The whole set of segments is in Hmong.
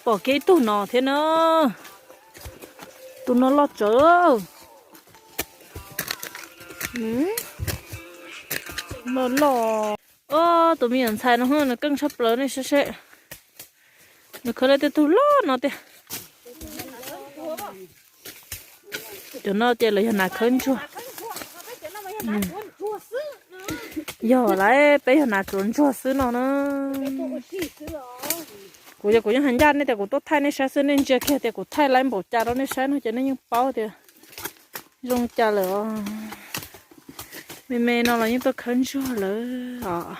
Pom kiag ib tug no thiab na. Tus no loj tsawv. Loj loj. Tus me nyuam ntxhais no nws keej tshaj plaws nej saib seb. Nws khawb lawv tej tug loj no tiag. Cov no ces lawv yog nas khawb ntsuag. Yog lawm, peb yog nas tsuav ntsuag xwb no na. Kuv yog kuv yeej hais ncaj nej tias kuv tuaj thaij nej saib xwb, nej ntsia kiag tias kuv thaij laib npaum cas rau nej saib no ces nej yeej paub tias zoo cas lawm os. Me me no los yeej tuaj khawb ntsuag lawm os.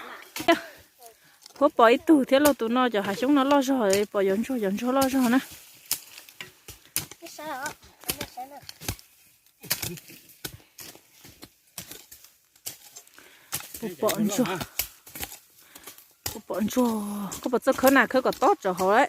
Kuv pom ib tug thiab lauj, tus no cov hav xyoob no loj zog, pom yuav ntsuag cov ntsuag loj zog na. Kuv pom ntsuag, kuv pom ntsuag, koj puas txawj khawb na, khawb kom tob tsawv hauv lawm.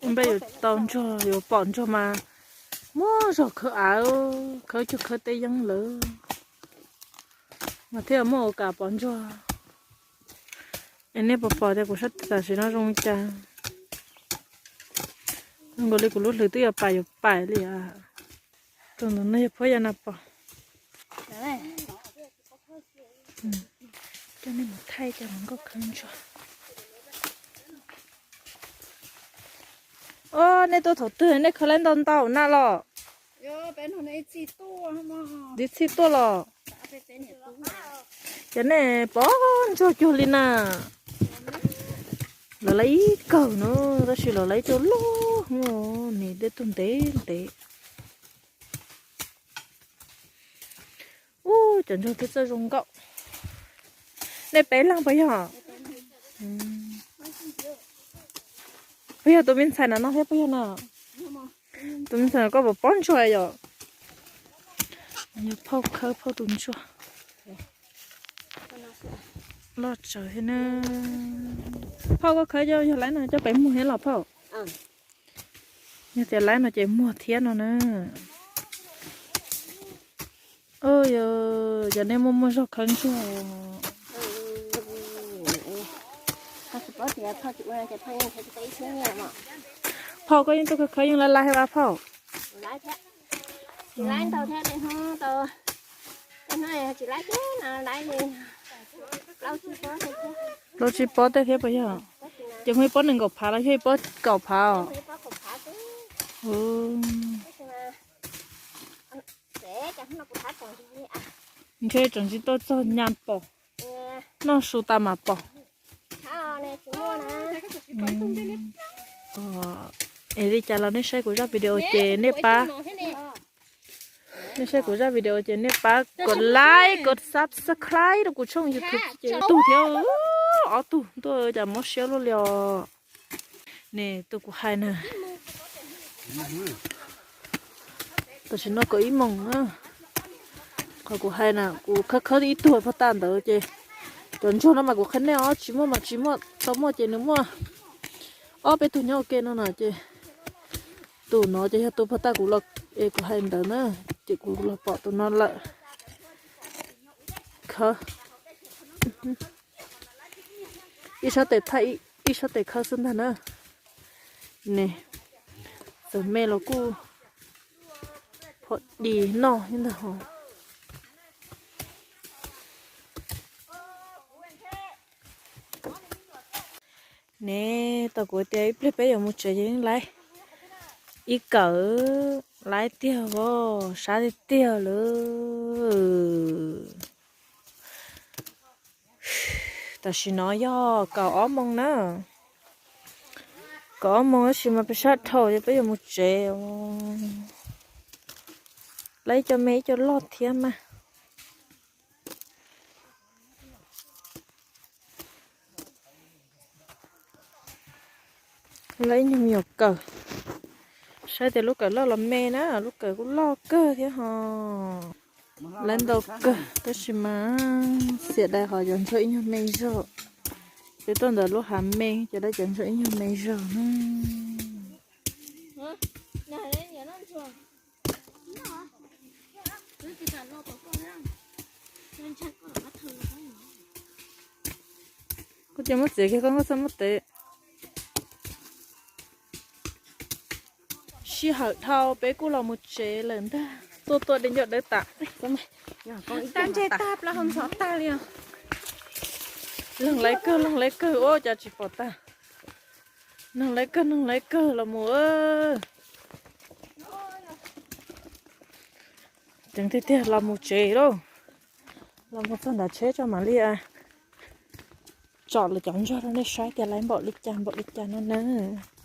Npej yuav tau ntsuag, yuav pom ntsuag mas muaj zog khawb av, khawb cuag khawb teb yeeb lawm mas thiaj muaj ua kam pom ntsuag. Es nej puas pom tias kuv sab tam sim no zoo li cas? Zoo nkaus li kuv lub hlwb twb yuav pais yuav pais li. Tus ntawm no yog Phab Yaj na pom. Coj nej mus thaij cov hluas nkauj khawb ntsuag. Os, nej tuaj thaum twg nej khawb lawv ntau ntau na los? Ib txhij tuaj los? Ces nej pom ntsuag cuag li na. Lawv lawv ib kawg no, tab sis lawv lawv ib co loj, nim tej tug ntev ntev. Ub, cov ntsuag twb txawj zoo nkauj. Nej peb leeg puas yog? Puas yog tus me ntxhais na no thiab puas yog na? Tus me ntxhais koj puas pom ntsuag yom? Yog phauj khawb phauj tus ntsuag loj tsawv thiab na. Phauj koj khawb yog laib no coj pem muag thiab los phauj? Yog tias laib no ces muag thiab no na. Yog, yog nej muaj muaj zog khawb ntsuag. Phauj koj yeej tuaj khawb khawb yeej laib laib thiab vas phauj? Plaub tsib pob tej thiab puas yog? Ces muaj ib pob nees nkaum phav los yog ib pob kaum phav os? Ntshe tseem tsis tuaj txog nyam pom, noj su tas mam pom. Es li cas los nej saib kuv zaj video ces nej pab, nej saib kuv zaj video ces nej pab kom like kom subscribe rau kuv tshooj YouTube ces tug thiab, ob tug ntuj cas mob siab luaj li os. Ne tus kuv hais na, tam sim no kaum ib moos na. Qhov kuv hais na kuv khawb khawb ib tug pog tas ntawd ces cov ntsuag no mas kuv qhia nej os, tsis muaj mas tsis muaj, tau muaj ces nws muaj ob peb tug nyob ua ke no na ces tus no ces yog tus pog tas kuv los es kuv hais ntawd na, ces kuv los pom tus no lawm. Khawb ib sab tes thaij ib sab tes khawb xwb ntag na. Ne, txawm me los kuj pom dis noj thiab ntag hos. Ne, tau kuv tias ib pliag peb yuav mus tsev ces yeej laib ib kawm, laib tiag os, sab tiag tiag lawm. Tam sim no yog kaum ob moos na, kaum ob moos tab sis mas peb sab dhau ces peb yuav mus tsev. Laib ib co me ib co loj thiab mas. Lawv ib nyuag me nyuam kawm, saib tias lub kawm loj los me na, lub kawm kuj loj kawg thiab hos. Lawv ntau kawg tab sis mas xiam dais hov cov ntsuag ib nyuag me zog. Peb tuaj ntawm lub hav me ces lawv cov ntsuag ib nyuag me zog na. Kuv cia muab txiav kiag koj, koj txhob muab tev. Sij hawm dhau peb kuj los mus tsev lawm ntag. Tuaj tua di ncauj dawb tas. Tag ntsej tag plaub hau ntxhov tag li os. Leeg laiv kawg, leeg laiv kawg ua cas tsis pom tag. Neeg laiv kawg, neeg laiv kawg los mus. Ceev tiag tiag los mus tsev lauj. Los mus txog nram tsheb tso mam li tsom lawv cov ntsuag rau nej saib tias laiv npaum li cas npaum li cas no nawb.